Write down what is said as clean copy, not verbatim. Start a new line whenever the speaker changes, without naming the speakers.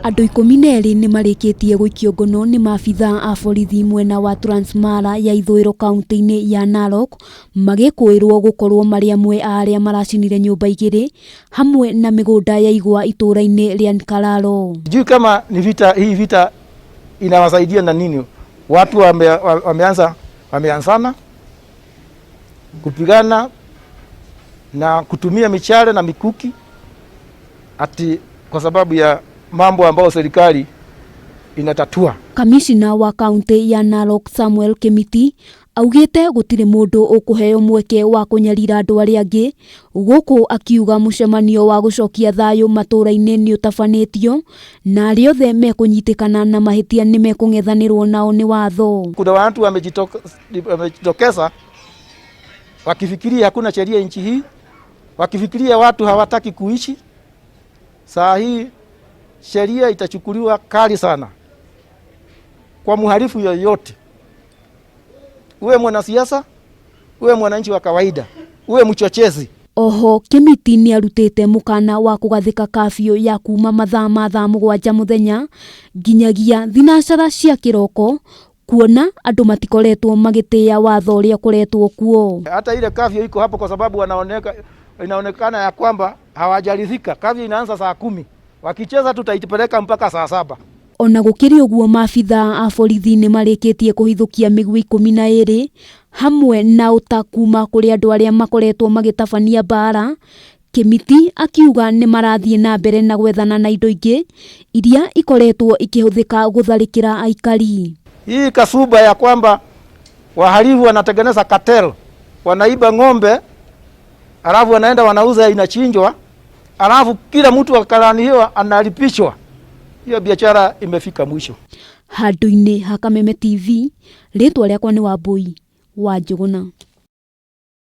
Andũ 12 nĩ marĩkĩtie gũikio ngono nĩ maabithaa a borithi mwena wa Transmara ya ithũĩro kaunti-inĩ ya Narok magĩkũĩrwo gũkorwo marĩ amwe a arĩa maracinire nyũmba igĩrĩ hamwe na mĩgũnda ya igwa itũũra-inĩ rĩa Nkararo.
Sijui kama ni vita hii vita inawasaidia na nini. Watu wameanza wameanzana kupigana na kutumia michale na mikuki ati kwa sababu ya mambo ambayo serikali inatatua.
Kamishina wa kaunti ya Narok Samuel Kimiti augĩte gũtirĩ mũndũ ũkũheo mweke wa kũnyarira andũ arĩa angĩ, gũkũ akiuga mũcemanio wa gũcokia thayũ matũũra-inĩ nĩ ũtabanĩtio na arĩa othe mekũnyitĩkana na mahĩtia nĩ mekũng'ethanĩrwo nao nĩ watho.
Kuna watu wamejitokeza wakifikiria hakuna sheria nchi hii, wakifikiria watu hawataki kuishi. Saa hii sheria itachukuliwa kali sana kwa mhalifu yoyote, uwe mwanasiasa, uwe mwananchi wa kawaida, uwe mchochezi.
Oho Kimiti nĩ arutĩte mũkana wa kũgathĩka kafyu ya kuma mathaa ma thaa 7 mũthenya nginyagia thinacara cia kĩroko kuona andũ matikoretwo magĩtĩĩa watho ũrĩa ũkoretwo kuo.
Hata ile kafyu iko hapo kwa sababu inaonekana ya kwamba hawajaridhika. Kafyu inaanza saa 10, wakicheza tutaipeleka mpaka saa 7.
Ona gũkĩrĩ ũguo maabithaa a borithi nĩ marĩkĩtie kũhithũkia mĩguĩ 12 hamwe na ũta kuma kũrĩ andũ arĩa makoretwo magĩtabania mbaara. Kimiti akiuga nĩ marathiĩ na mbere na gwethana na indo ingĩ iria ikoretwo ikĩhũthĩka gũtharĩkĩra aikari.
Hii kasuba ya kwamba wahalifu wanatengeneza cartel, wanaiba ng'ombe alafu wanaenda wanauza, inachinjwa, alafu kila mtu akalaniwa analipishwa. Hiyo biashara imefika mwisho.
Handũ-inĩ ha Kameme TV, rĩtwa rĩakwa nĩ Wambui wa Njũgũna.